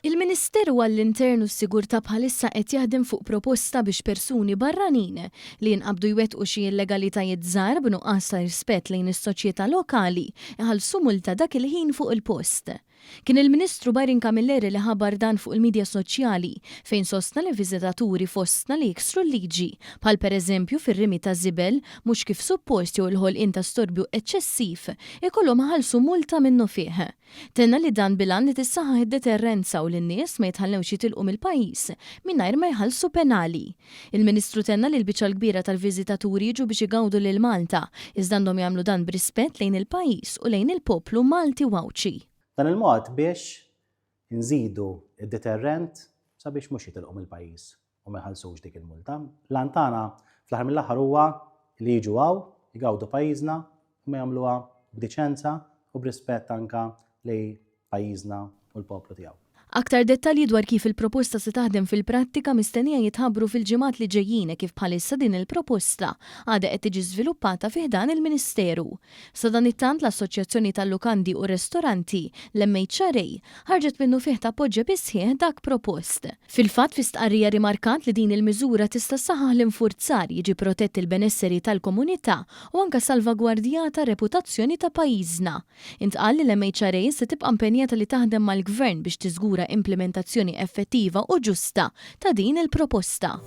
Il-Ministeru għall-Intern u s-Sigurtà bħalissa qed jaħdem fuq proposta biex persuni barranin li jinqabdu jwettqu xi illegalitajiet żgħar b'nuqqas ta' rispett lejn is-soċjetà lokali jħallsu multa dak il-ħin fuq il-post. Kien il-Ministru Byron Camilleri li ħabbar dan fuq il-midja soċjali fejn sostna li viżitaturi fostna li jiksru l-liġi, bħal pereżempju fir-rimi ta' żibel mhux kif suppost jew il-ħolqien ta' storbju eċċessiv, ikollhom iħallsu multa minnufih. Tenna li dan bil-għan li tissaħħaħ id-deterrenza u li n-nies ma jitħallewx jitilqu mill-pajjiż mingħajr ma jħallsu penali. Il-Ministru tenna li l-biċċa l-kbira tal-viżitaturi jiġu biex igawdu lil Malta, iżda għandhom jagħmlu dan b'rispett lejn il-pajjiż u lejn il-poplu Malti u Għawdxi. Dan il-mod biex inżidu d-deterrent sabiex mhux jitilqu mill-pajjiż u ma jħallsux dik il-multa. L-għan tagħna fl-aħħar mill-aħħar huwa li jiġu hawn, igawdu pajjiżna u ma jagħmluha b'diċenza u b'rispett anke lejn pajjiżna u l-poplu tiegħu. Aktar dettalji dwar kif il-proposta se taħdem fil-prattika mistennija jitħabbru fil-ġimgħat li ġejjin hekk kif bħalissa din il-proposta għadha qed tiġi żviluppata fi ħdan il-Ministeru. Sadanittant l-Assoċjazzjoni tal-Lukandi u Restoranti, l-MHRA, ħarġet minnufih tappoġġja bis-sħiħ dak propost. Fil-fatt fi stqarrija rimarkat li din il-miżura tista' ssaħħaħ l-infurzar, jiġi protett il-benesseri tal-komunità u anke salvagwardjata r-reputazzjoni ta' pajjiżna. Intqal li l-MHRA se tibqa' impenjata li taħdem mal-Gvern biex tiżgura implimentazzjoni effettiva u ġusta ta' din il-proposta.